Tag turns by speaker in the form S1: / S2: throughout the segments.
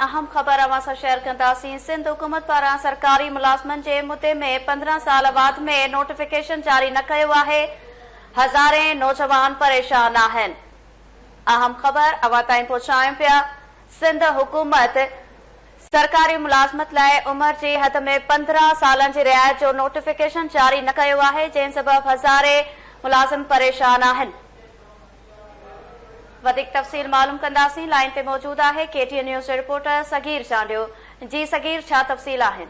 S1: اهم خبر اوهان سان شيئر ڪنداسين، سنڌ حڪومت پاران سرڪاري ملازمن جي مدي ۾ 15 سال واڌ ۾ نوٽيفڪيشن جاري نه ڪيو آهي، هزارين نوجوان پريشان آهن. اهم خبر اوهان تائين پهچايون پيا، سنڌ حڪومت سرڪاري ملازمت لاء عمر جي حد ۾ 15 سالن جي رعايت جو نوٽيفڪيشن جاري نه ڪيو آهي، جنهن سبب هزارين ملازم پريشان آهن. وڌيڪ تفصيل معلوم ڪنداسين لائين تي موجود آهي ڪي ٽي اين نيوز جو رپورٽر صغير چانڊيو جي صغير ڇا تفصيل آهن.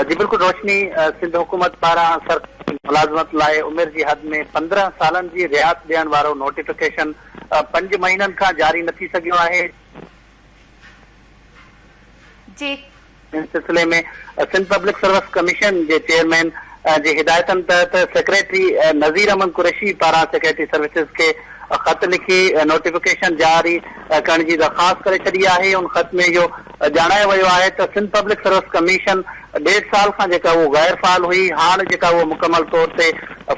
S2: جي بلڪل روشني سنڌ حڪومت پاران سرڪاري ملازمت لاء عمر جي حد ۾ 15 سالن جي رعايت ڏيڻ وارو نوٽيفڪيشن پنج مهينن کان جاري نه ٿي سگهيو آهي.
S1: جي.
S2: ان سلسلي ۾ سنڌ پبلڪ سروس ڪميشن جي چيئرمين جي هدايتن تحت سيڪريٽري نذير احمد قريشي پاران سيڪريٽري سروسز کي خط لکي نوٽيفڪيشن جاري ڪرڻ جي درخواست ڪري ڇڏي آهي. ان خط ۾ اهو ڄاڻايو ويو آهي ته سنڌ پبلڪ سروس ڪميشن ڏيڍ سال کان جيڪا اهو غير فعال هئي هاڻ جيڪا اهو مڪمل طور تي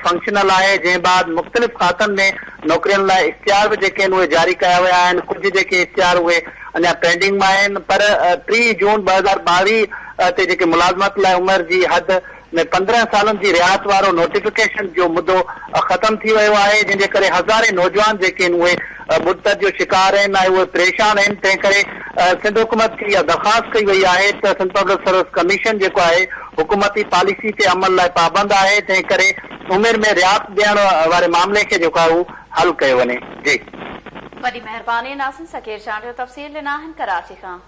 S2: فنڪشنل آهي جنهن بعد مختلف کاتن ۾ نوڪرين لاء اشتهار به جيڪي آهن اهي جاري ڪيا ويا آهن ڪجهه جيڪي اشتهار اهي اڃا پينڊنگ ۾ آهن پر 30 جون 2022 تي جيڪي ملازمت لاء عمر جي حد ۾ 15 سالن جي رعايت وارو نوٽيفڪيشن جو مدو ختم ٿي ويو آهي جنهن جي ڪري هزارين نوجوان جيڪي آهن اهي ٻڏتر جو شڪار آهن ۽ اهي پريشان آهن تنهن ڪري سنڌ حڪومت کي اها درخواست ڪئي وئي آهي ته سنڌ پبلڪ سروس ڪميشن جيڪو آهي حڪومتي پاليسي تي عمل لاء پابند آهي تنهن ڪري عمر ۾ رعايت ڏيڻ واري معاملي کي جيڪو آهي اهو حل ڪيو وڃي جي.
S1: وڏي مهرباني ناظرين صغير چانڊيو تفصيل ڏنا آهن ڪراچي کان.